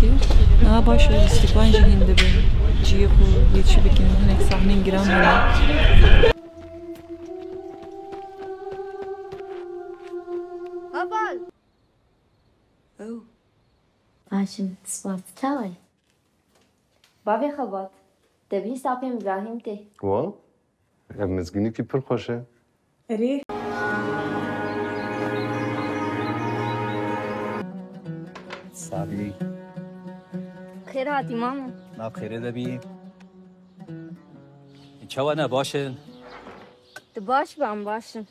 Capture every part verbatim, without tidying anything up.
Niha baş e, lîstikvan jî hîn dibe. Cihê xwe lê çi bikin, hinek sahnên giran hene. Heval! Ew. Başim, spas, çawa yî? Bavê Xebat, te bihîst apê Îbrahîm tê. Wan? Ev mizgînîkî pir xweş e. Erê. Salî. Xêr hatî mamo. Nav xêrê de bî. Çawa ne, baş in? Tu baş be, em baş in.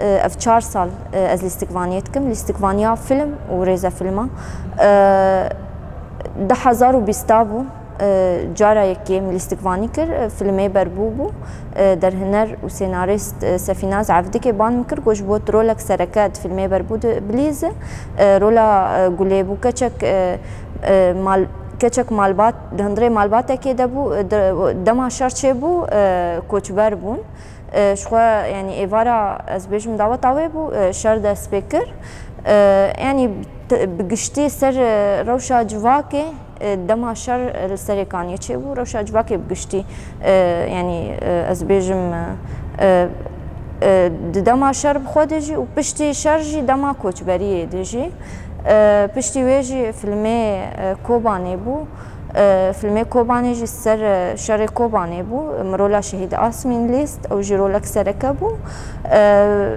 Ev çar sal, e, ez lîstikvaniyê dikim, lîstikvaniya fîlm û rêzefîlma. E, du hezar û bîsta bû, e, cara yekê min lîstikvanî kir, e, fîlmê Berbû bû. E, derhiner û senarîst, e, Sefînaz Evdikê ban min kir, got ji bo tu rolek sereke di fîlmê Berbû de bilîze. E, rola, e, Gulê bû, keçek, e, e, mal-, keçek malbat, di hundirê malbatekê de bû, e, de-, dema şer çêbû, e, koçber bûn. E, ji xwe, yanî êvara, ez bêjim, daweta wê bû, e, şer dest pê kir. E, yanî te-, bi giştî ser, e, rewşa civakê, e, dema şer, e, li Serê Kaniyê çêbû, rewşa civakê bi giştî, e, yanî, e, ez bêjim, e, e, e, di dema şer bi xwe de jî û piştî şer jî dema koçberiyê de jî. E, piştî wê jî filmê, e, Kobanê bû. E, filmê Kobanê jî ser, e, şerê Kobanê bû. Min rola Şehîd Asmîn lîst, ew jî rolek sereke bû. E,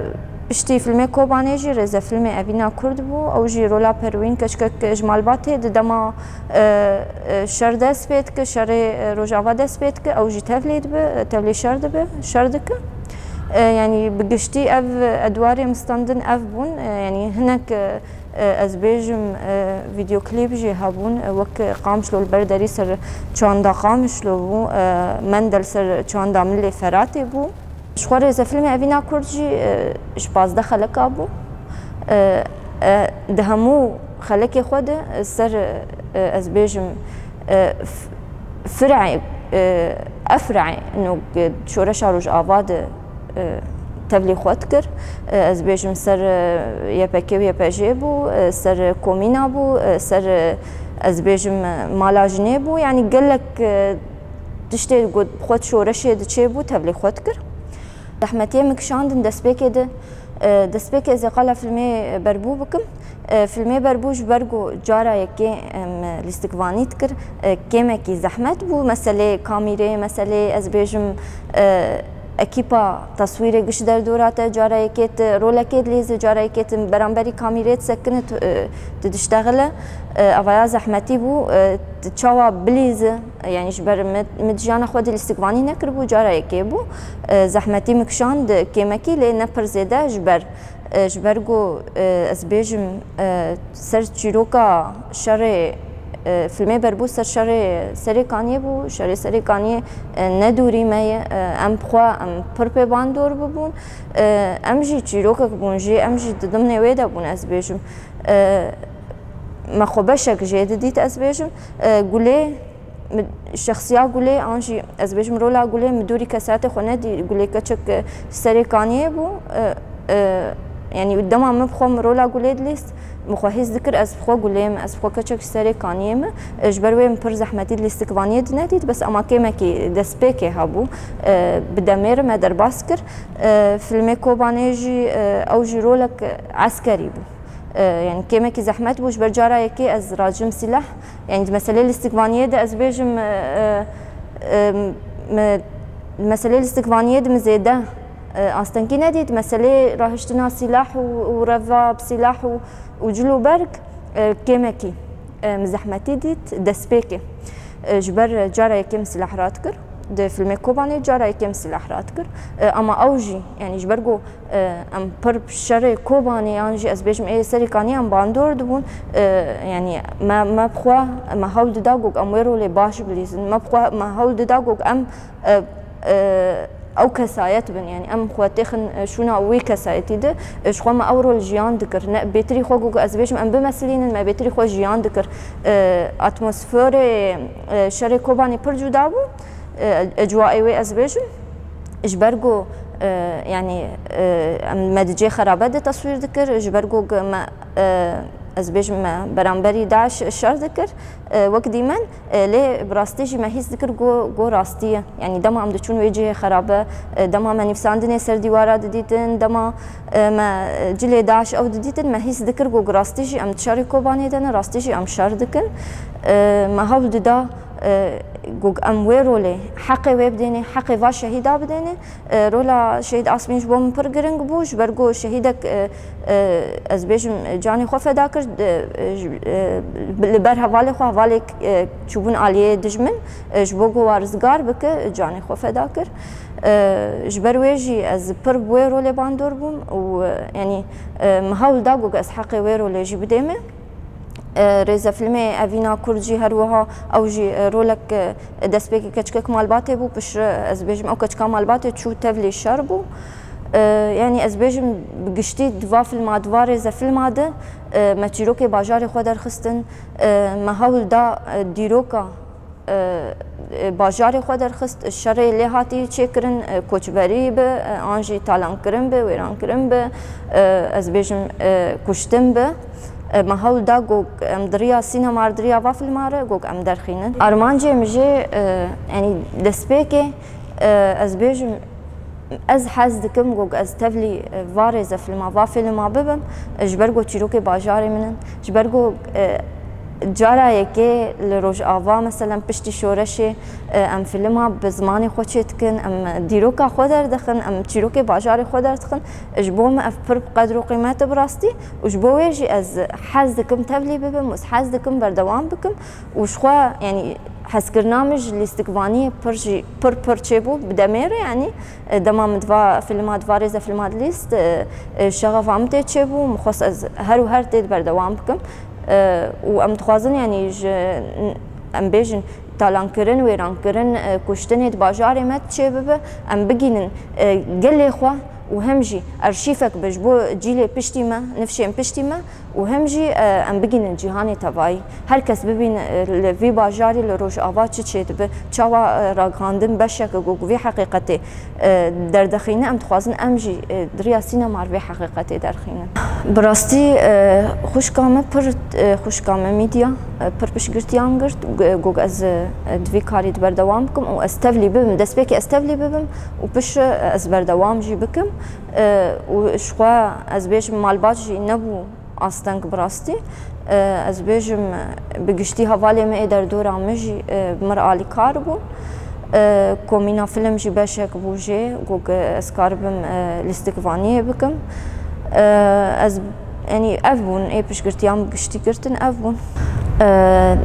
piştî filmê Kobanê jî rêzefilmê Evîna Kurd bû. Ew jî rola Perwîn, keçikek ji malbatê, di dema, e, e, şer dest pê dike, şerê, e, Rojava dest pê dike, ew jî tevlî dibe, e, tevlî şer dibe, şer dike. E, yanî bi giştî ev, e, edwarê min standin ev bûn. E, yanî hinek, e, E, ez bêjim, e, vîdeoklîp jî hebûn, e, wek Qamişlo li ber derî ser çanda Qamişlo bû, e, Mendel ser çanda Milê Feratê bû. Ji xwe rêzefîlmê Evîna Kurd jî, e, ji pazdeh xeleka bû. E, e, di hemû xelekê xwe de, e, ser, e, ez bêjim, e, f-, fir'ê, e, ev fir'ê, ino, e, şoreşa Rojava de e, tevlî xwe dikir. E, ez bêjim ser, e, Y P G û Y P J bû, e, ser komîna bû, e, ser, e, ez bêjim, e, mala jinê bû. Yanî gelek, e, tiştê ku xwe di şoreşê de çêbû, tevlî xwe dikir. Zehmetiyê min kişandin destpêkê de, e, destpêkê ez ê qala filmê Berbû bikim. E, filmê Berbû ji ber ku cara yekê em lîstikvanî dikir, e, kêmekî zehmet bû. Meselê kamîrê, meselê, ez bêjim, e, ekîpa teswîrê giş derdora te, cara yekê tu rolekê dilîzî, cara yekê tu beramberî kamîrê disekine, tu, e, tu diştexile. E, evaya zehmetî bû, e, tu çawa bilîzî, e, yanî ji ber min, min di jiyana xwe de lîstikvanî nekiribû, cara yekê bû. E, zehmetî min kişand kêmekî, lê ne pir zêde ji ber E, ji ber ku, e, ez bêjim, e, ser çîroka şerê, e, filmê Berbû ser şerê Serê Kaniyê bû, şerê Serê Kaniyê, e, ne dûrî me ye, e, em bi xwe, em pir pê bandor bibûn. E, em jî çîrokek bûn jê, em jî di dimnê wê de bûn, ez bêjim. E, me xwe beşek jê didît, ez bêjim. E, Gulê, Min şexsiya Gulê, an jî ez bêjim rola Gulê, min dûrî kesayetê xwe nedî. Gulê keçek, e, Serê Kaniyê bû. E, e, yanî dema min bi xwe min rola Gulê dilîst, min xwe hîs dikir ez bi xwe Gulê me, ez bi xwe keçek ji Serê Kaniyê me. E, ji ber wê min pir zehmetî di lîstikvaniyê de nedît, bes ema kêmekî destpêkê hebû. E, bi demê re me derbas kir. E, filmê Kobanê jî, e, ew jî rolek eskerî bû. E, yanî kêmekî zehmet bû, ji ber cara yekê ez racim sîlah. Yanî di meselê lîstikvaniyê de ez bêjim, e, e, e, me, meselê lîstikvaniyê de min zêde, e, astengî nedît. Meselê rahiştina sîlah û, û reva bi sîlah û, û cil û berg, e, kêmekî, e, min zehmetî dît, destpêkê. E, ji ber cara yekê min sîlah rat kir. Di filmê Kobanê cara yekê min sîlah rat kir. E, ama ew jî, yanî ji ber ku, e, em pir şerê Kobanê yan jî ez bêjim ê Serê Kaniyê em bandor dibûn. E, yanî me, me bi xwe, me hewl dida ku em wê rolê baş bilîzin. Me bi xwe, me hewl dida ku em, e, e, ew kesayet bin. Yanî em xwe têxin, e, şûna wî kesayetî de. E, ji xwe me ew rol jiyan dikir. Ne, bêtirî xwe ku ez bêjim em bimesilînin, me bêtirî xwe jiyan dikir. E, atmosferê, e, şerê Kobanê pir cuda bû. E, ecwaê wê ez bêjim. Ji ber ku, e, yanî, e, em me di cê xerabe de teswîr dikir, ji ber ku me, e, Ez bêjim me beramberî DAIŞ şer dikir, e, wek dîmen, e, lê bi rastî jî me hîs dikir ku, ku rastî ye. Yanî dema em diçûn wê cihê xerabe, e, dema me nivîsandinê ser dîwara didîtin, dema, e, me, e, cilê DAIŞ ew didîtin, me hîs dikir ku, ku rastî jî em di şerê Kobanê de ne, rastî jî em şer dikin. E, me hewl dida, e, ku em wê rolê heqê wê bidênê, heqê va şehîda bidênê. E, rola Şehîd Asmîn ji bo min pir giring bû, ji ber ku şehîdek, e, e, ez bêjim, canê xwe feda kir, e, ji, e, li ber hevalê xwe, hevalê, e, çûbûn aliyê dijmin, e, ji bo ku wa rizgar bike, canê xwe feda kir. E, ji ber wê jî ez pir bi wê rolê bandor bûm û, e, yanî, e, min hewl da ku ez heqê wê rolê jî bidême. E, rêzefilmê Evîna Kurd jî her wiha, ew jî, e, rolek, e, destpêkê keçikek malbatê bû, piştre ez bêjim ew keçika malbatê çû tevlî şer bû. E, yanî ez bêjim bi giştî di va filma, di va rêzefilma de, e, me çîrokê bajarê xwe derxistin, e, me hewl da, e, dîroka, e, e, bajarê xwe derxist, şerê lê hatî çêkirin, e, koçberî bi, e, an jî talankirin bi, wêrankirin bi, e, ez bêjim, e, kuştin bi. E, me hewl da ku em di riya sînema re, di riya va filma re ku em derxînin. Armancê min jê, e, yanî destpêkê, e, ez bêjim, ez hez dikim ku ez tevlî, e, va rêzefilma, va fîlma bibim, e, ji ber ku çîrokê bajarê min in, ji ber ku, e, cara yekê li Rojava, meselen, piştî şoreşê, e, em fîlma bi zimanê xwe çêdikin, em dîroka xwe derdixin, em çîrokê bajarê xwe derdixin. Ji bo min ev pir bi qedr û qîmet e bi rastî û ji bo wê jî ez hez dikim tevlî bibim û ez hez dikim berdewam bikim û ji xwe, yanî, hezkirina min ji lîstikvaniyê pir jî pir pir çêbû bi demê re, yanî, e, dema min di va fîlma, di va rêzefîlma dilîst, e, e, şexefa min tê çêbû, min xwest ez her û her tê de berdewam bikim. E, û em dixwazin, yanî, ji, em bêjin, talankirin, wêrankirin, e, kuştinê di bajarê me çêbibe, em bigînin, e, gelê xwe û hem jî arşîvek be ji bo cîlê piştî me, nifşên piştî me û hem jî, e, em bigînin cîhanê tevayî. Her kes bibîne, e, li vî bajarî, li Rojava çi çêdibe, çawa, e, ragihandin beşeke ku vî heqîqetê, e, derdixîne, em dixwazin em jî, e, di riya sînema re vê heqîqetê derxînin. Bi rastî, e, xwişka me pir, e, xwişka me Mîdya, e, pir piştgirtiyan girt, gu-, got ez, e, di vî karî de berdewam bikim û ez tevlî bibim, destpêkê ez tevlî bibim û piştre ez berdewam jî bikim. E, û ji xwe ez bêjim malbat jî nebû asteng bi rastî. E, ez bêjim, bi giştî hevalê me ê derdora min jî, e, bi min re alîkar bûn. E, komîna film jî beşek bû jê, got ez karibim, e, lîstikvaniyê bikim. E, ez, yanî ev bûn ê piştgirtiyan bi giştî girtin, ev bûn. E,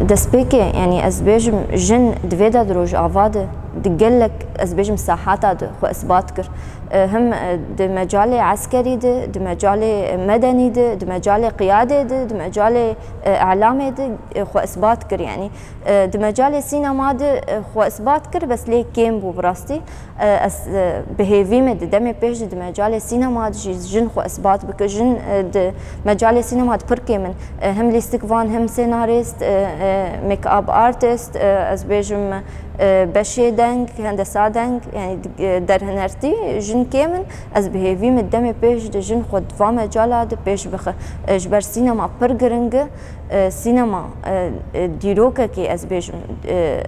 destpêkê, yanî ez bêjim jin di vê de di Rojava de, di gelek, ez bêjim sahata de xwe isbat kir. E, him, e, di mecalê eskerî de, di mecalê medenî de, di mecalê qiyadê de, di mecalê, e, elamê de, e, xwe isbat kir. Yanî, e, di mecalê sînema de, e, xwe isbat kir, bes lê kêm bû bi rastî. E, ez, e, bi hêvî me di demê pêş de di mecalê sînema de jî jin xwe isbat bike. Jin, e, di mecalê sînema de pir kêm in. E, him lîstikvan, him senarîst, e, e, make-up artist, e, ez bêjim, e, beşê deng, hendesa deng, yanî, e, derhinertî jin kêm in. Ez bi hêvî me demê pêş de jin xwe di va mecala de pêş bixe. E, ji ber sînema pir giring e. E, sînema, e, e, dîrokekê, ez bêjim, e,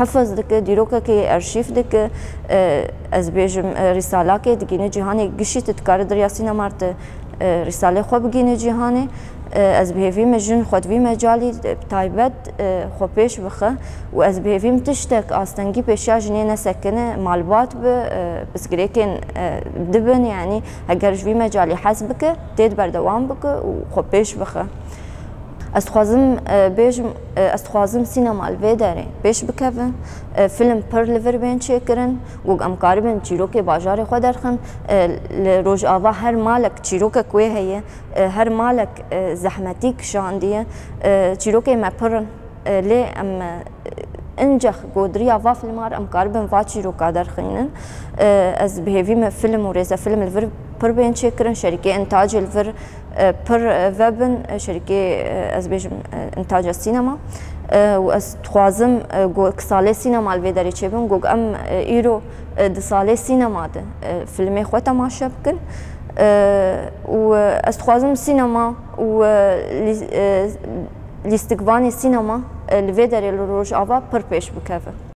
hifiz dike, dîrokekê arşîv dike. E, ez bêjim, e, rîsalakê digîne cîhanê, gişî tu dikare di riya sînema re tu, e, rîsalê xwe bigîne cîhanê. E, ez bi hêvî me jin xwe di vî mecalî, e, taybet, e, xwe pêş bixe û ez bi hêvî me tiştek astengî pêşiya jinê nesekine, malbat bi, e, pirsgirêkên, e, dibin, yanî heger ji vî mecalî hez bike, tê de berdewam bike û xwe pêş bixe. Ez dixwazim, e, bêjim, e, ez dixwazim sînema li vê derê pêş bikeve. E, film pir li vir bên çêkirin, got em karibin çîrokê bajarê xwe derxin. E, li Rojava her malek çîrokek wê heye. E, her malek, e, zehmetî kişandiye. E, çîrokê me pir in. E, lê em, e, incex ku di riya va filma re em karibin va çîroka derxînin. E, ez bi hêvî me film û rêzefilm li vir pir bên çêkirin, şerîkê intacê li vir, e, pir, e, vebin, e, şerîkê, e, ez bêjim, e, intaca sînema. E, û ez dixwazim, e, ku salê sînema li vê derê çêbin, ku em, e, îro, e, di salê sînema de, e, filmê xwe temaşe bikin. û ez dixwazim sînema û lîstikvanê sînema li vê derê li Rojava pir pêş bikeve.